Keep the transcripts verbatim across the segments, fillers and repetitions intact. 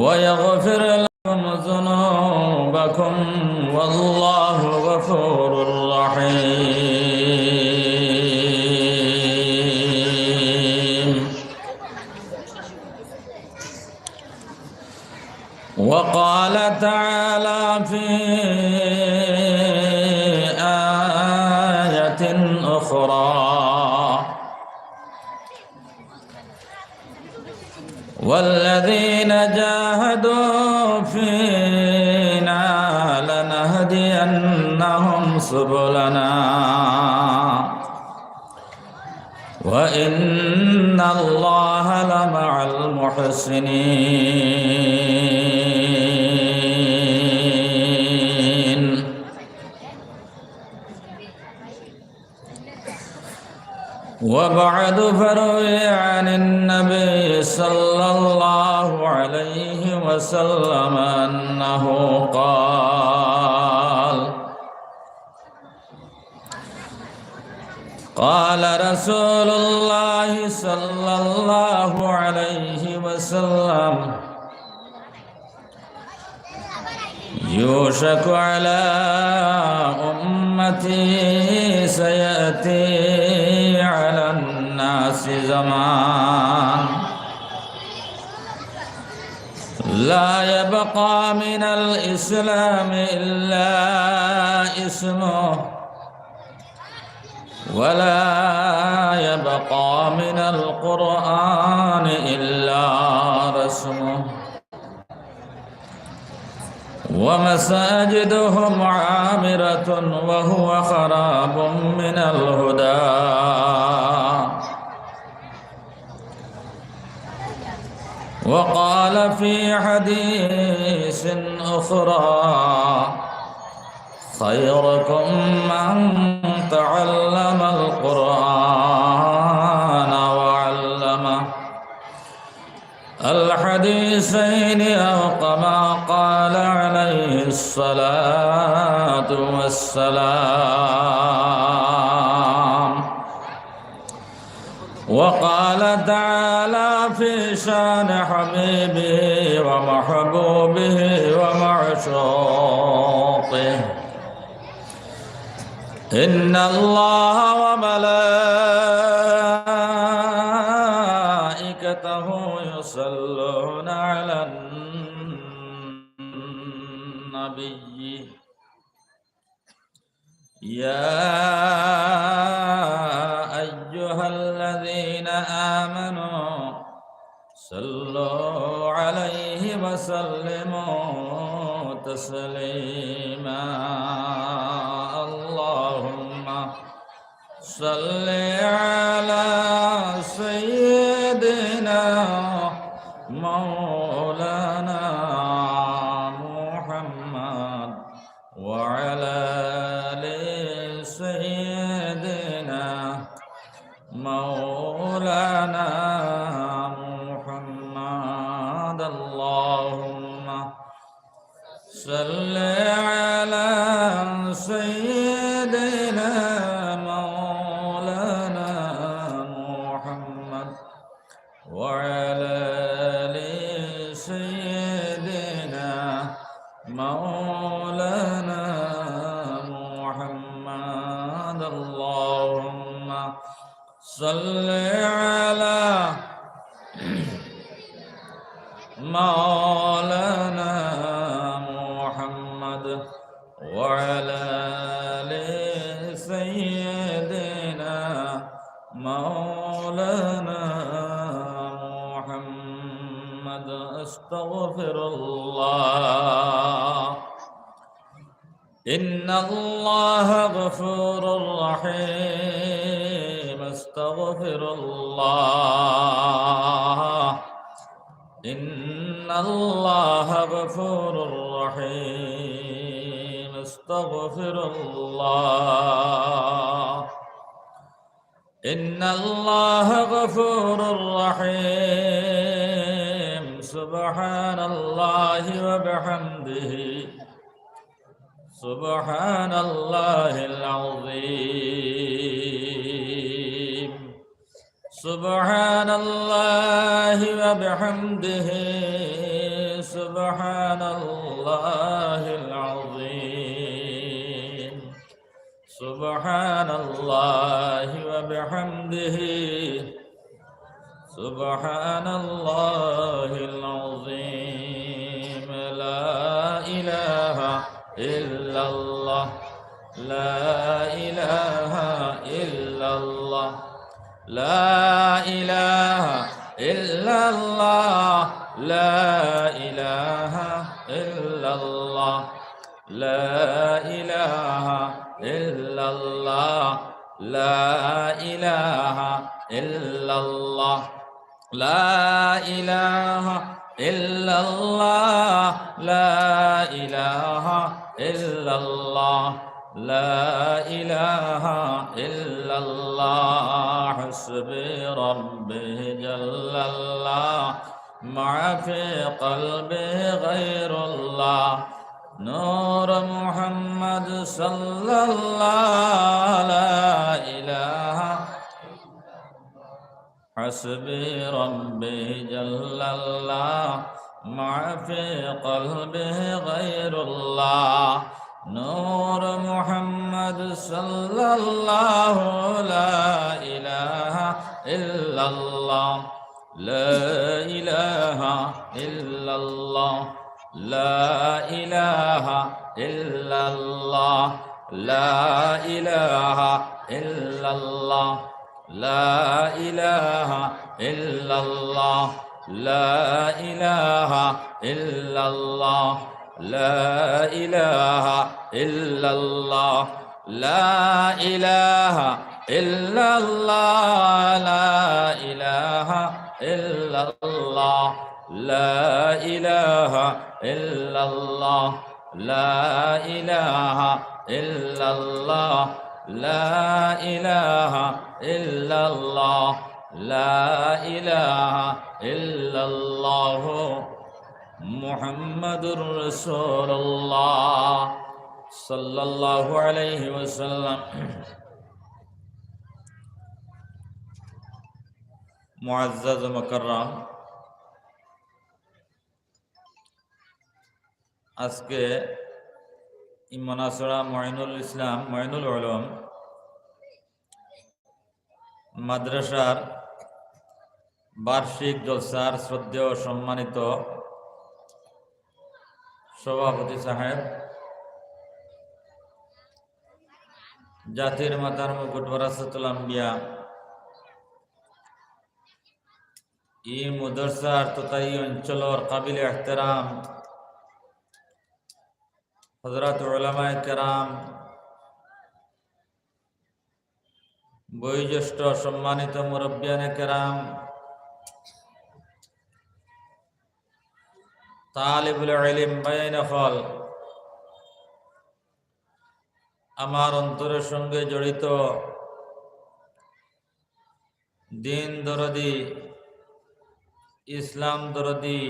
ويغفر لكم ذنوبكم والله غفور رحيم. وقال تعالى في آية أخرى: والذين جاهدوا فينا لنهدينهم سبلنا وإن الله لمع المحسنين. وبعد، فروي عن النبي صلى الله عليه وسلم أنه قال: قال رسول الله صلى الله عليه وسلم: يوشك على أمتي، سيأتي على الناس زمان لا يبقى من الإسلام إلا اسمه، ولا يبقى من القرآن إلا رسمه، ومساجدهم عامرة وهو خراب من الهدى. وقال في حديث أخرى: خيركم من تعلم القرآن وعلمه. الحديثين أو كما قال عليه الصلاة والسلام. وقال تعالى في شان حبيبه ومحبوبه ومعشوقه: إن الله وملائكته يصلون على النبي، يا أيها الذين آمنوا صلوا عليه وسلموا تسليما. اللهم صل على سيدنا مولانا محمد وعلى آل سيدنا مولانا محمد. اللهم صل على سيدنا مولانا محمد وعلى آل سيدنا مولانا محمد. اللهم صل على مولانا محمد وعلى آل سيدنا مولانا محمد. أستغفر الله. إن الله غفور رحيم. أستغفر الله. إن الله غفور رحيم. أستغفر الله. إن الله غفور رحيم. سبحان الله وبحمده. سبحان الله العظيم. سبحان الله وبحمده. سبحان الله العظيم. سبحان الله وبحمده. سبحان الله العظيم. لا إله إلا الله. لا إله إلا الله. لا إله إلا الله. لا إله إلا الله. لا إله إلا الله. لا إله إلا الله. لا إله إلا الله. لا إله إلا الله. لا إله إلا الله. حسبي ربي جل الله، ما في قلبي غير الله. نور محمد صلى الله. لا إله. حسبي ربي جل الله، ما في قلبي غير الله. نور محمد صلى الله. لا إله إلا الله. لا إله إلا الله. لا إله إلا الله. لا إله إلا الله. لا إله إلا الله. لا إله إلا الله. لا إله إلا الله. لا إله إلا الله. لا إله إلا الله. لا إله إلا الله. لا إله إلا الله. لا إله إلا الله. لا إله إلا الله. محمد رسول الله صلى الله عليه وسلم. معزز و مكرم، আজকে এই মনাছড়া ময়নুল ইসলাম, ময়নুল উলুম মাদ্রাসার বার্ষিক জলসার শ্রদ্ধেয় সম্মানিত সভাপতি সাহেব, জাতির মাথার মুকুট ওয়ারাসাতুল আম্বিয়া, ই মাদ্রাসার তথা ই অঞ্চলর কাবিলে এহতেরাম হযরত উলামায়ে কেরাম, বয়োজ্যেষ্ঠ সম্মানিত মুরব্বিয়ানে কেরাম, তালিবুল ইলম ভাইয়াইন অকল, আমার অন্তরের সঙ্গে জড়িত দিন দরদি, ইসলাম দরদি,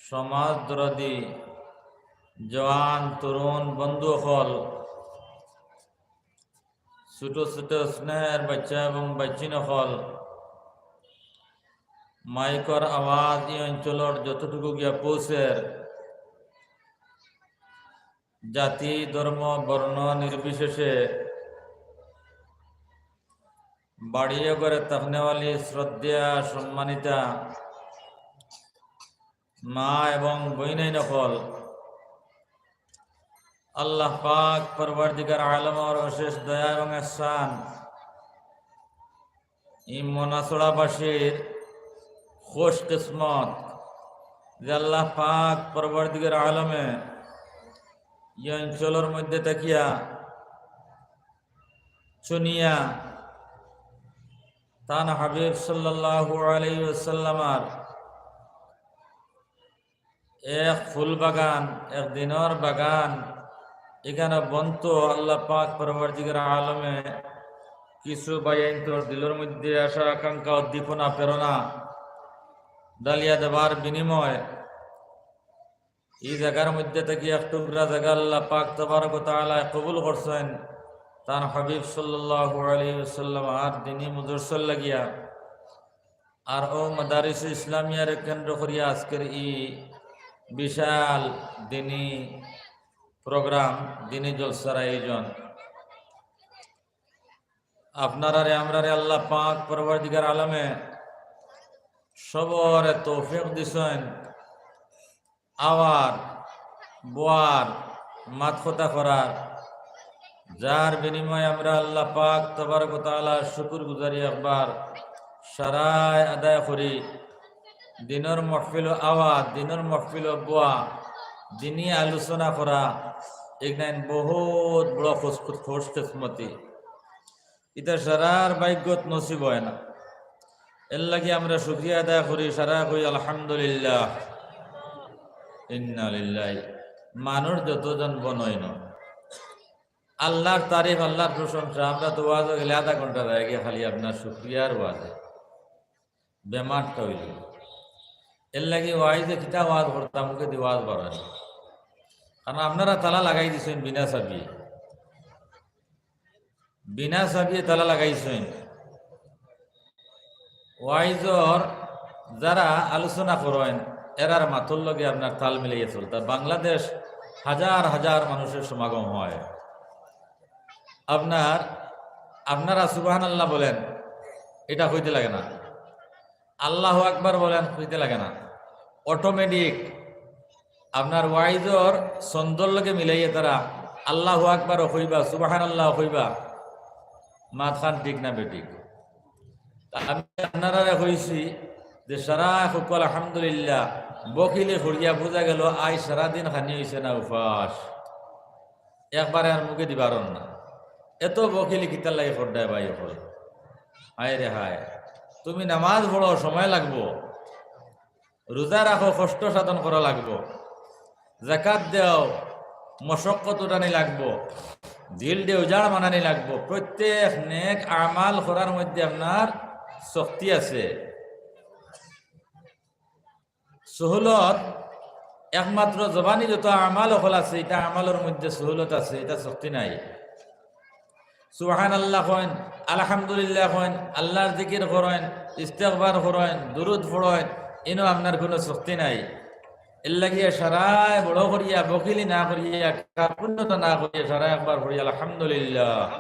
সমাজ দরদি, জওয়ান তরুণ বন্ধু অকল, ছোট ছোট স্নেহের বাচ্চা এবং বাচ্চিন অকল, মাইকর আওয়াজ ই অঞ্চলর যতটুকু গিয়া পৌঁছের, জাতি, ধর্ম, বর্ণ নির্বিশেষে বাড়িয়ে ঘরে থাকনেওয়ালি শ্রদ্ধেয়া সম্মানিতা মা এবং বইনাইন অকল, আল্লাহ পাক পরওয়ারদিগার আলমর অশেষ দয়া এবং এহসান, ই মনাছড়াবাসীর খুশ কিসমত যে আল্লাহ পাক পরওয়ারদিগার আলমে ই অঞ্চলর মধ্যে থাকিয়া চুনিয়া তান হাবিব সাল্লাল্লাহু আলাইহি ওয়াসাল্লামর এক ফুল বাগান, এক দিনর বাগান, ইখানো বনতো আল্লাহ পাক পরওয়ারদিগার আলমে কিছু ভাইয়াইন্তর দিলর মধ্যে আশা আকাঙ্ক্ষা উদ্দীপনা প্রেরণা ডালিয়া দেবার বিনিময়ে ই জাগার মধ্যে থাকি এক টুকরা জাগা আল্লাহ পাক তাবারক ওয়া তাআলায় কবুল করছইন তান হাবিব সাল্লাল্লাহু আলাইহি ওয়াসাল্লামর দিনি মুদরসার লাগিয়া। আর অউ মাদারিসে ইসলামিয়ারে কেন্দ্র করিয়া আজকের ই বিশাল দিনী প্রোগ্রাম, দিনী জলসার আয়োজন। আপনারারে আমরারে আল্লাহ পাক পরওয়ারদিগার আলমে সবরে তৌফিক দিছইন আওয়ার, বওয়ার, মাত কথা করার, যার বিনিময়ে আমরা আল্লাহ পাক তাবারক ওয়া তাআলার শুকুর গুজারি একবার সারায় আদায় করি। দিনর মহফিলো আওয়া, দিনর মহফিলো বওয়া, দিনী আলোচনা করা, এগুলাইন বহুত বড় খুশ, খুশকিসমতি। ইতা সারার ভাগ্যত নসিব অয় না। এর লাগি আমরা শুকরিয়া আদায় করি, সারায় কই আলহামদুলিল্লাহ, ইন্না লিল্লাহি। মানুষ যতজন বনইন, আল্লাহর তারিফ, আল্লাহর প্রশংসা। আমরা তো ওয়াজো গেলে আধা ঘন্টা যায় গিয়া খালি আপনার শুকরিয়ার ওয়াজে, বেমারটা অইল। এর লাগি ওয়াইজে কিতা ওয়াজ করতাম, মুখেদি ওয়াজ বারয় না। কারণ আপনারা তালা লাগাই দিছইন বিনা চাবিয়ে, বিনা চাবিয়ে তালা লাগাইছইন। ওয়াইজর যারা আলোচনা করইন, এরার মাতর লগে আপনার তাল মিলাইয়া চলতা। বাংলাদেশ হাজার হাজার মানুষের সমাগম হয়। আপনার, আপনারা সুবহানাল্লাহ বলেন, এটা কইতে লাগে না। আল্লাহু আকবার বলেন, কইতে লাগে না। অটোমেটিক আপনার ওয়াইজর ছন্দর লগে মিলাইয়া তারা আল্লাহু আকবারও কইবা, সুবহানাল্লাহও কইবা, মাতখান ঠিক না বেঠিক? তা আমি আপনারারে কইছি যে সারায় কউক্কা আলহামদুলিল্লাহ, বকিলি করিয়া বুঝা গেল আইজ সারাদিন খানি অইছে না উপাস, একবারে আর মুখেদি বারর না। এত বকিলি কিতার লাগি কররায় ভাই অকল? হায় রে হায়, তুমি নামাজ পড়ো, সময় লাগবো, রোজা রাখো, কষ্ট সাধন করা লাগবো, যাকাত দেও, মশক্কত উঠানি লাগবো, দিল দে উজাড় বানানি লাগবো। প্রত্যেক নেক আমাল করার মধ্যে আপনার শক্তি আছে। সহুলত একমাত্র জবানি যত আমাল অকল আছে, ইতা আমালর মধ্যে সহুলত আছে, ইতা শক্তি নাই। সুবহানাল্লাহ কইন, আলহামদুলিল্লাহ কইন, আল্লাহর জিকির করইন, ইস্তেগফার করইন, দুরুদ পড়ইন, ইনো আপনার কুনু শক্তি নাই। এর লাগিয়া সারায় বড় করিয়া, বকিলি না করিয়া, কার্পণ্যতা না করিয়া সারায় একবার পড়ি আলহামদুলিল্লাহ।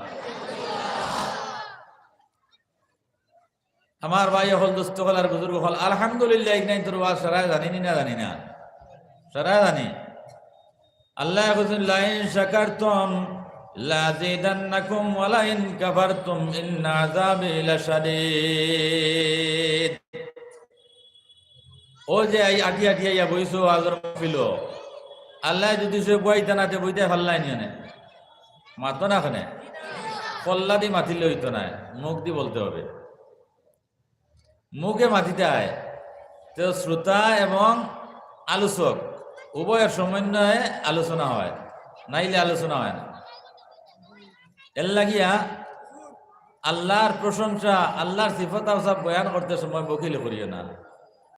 আমার ভাই অকল, দোস্ত অকল আর বুজুর্গ অকল, আলহামদুলিল্লাহ, ইগনাইন্তর ওয়াজ সারায় জানি নি না জানি না? সারায় জানি। আল্লায় কইছইন, "লাইন শাকারতুম লাযিদান্নাকুম ওয়া লাইন কাফারতুম ইন্না আযাবি লাশাদীদ।" ও যে এই আটি আটি আইয়া বইছো ওয়াজর মাহফিলো, আল্লায় যদি সে বইতা না, তে বইতে পারলাই নি অনে। মাতো না কেনে? কল্লা দি মাতিলে অইতো নায়, মুখ দি বলতে হবে। মুখে মাতিতে হয়। তো শ্রোতা এবং আলোচক উভয়ের সমন্বয়ে আলোচনা হয়, নাইলে আলোচনা হয় না। এর লাগিয়া আল্লাহর প্রশংসা, আল্লাহর সিফত আওসাফ বয়ান করতে সময় বকিলি করিও না।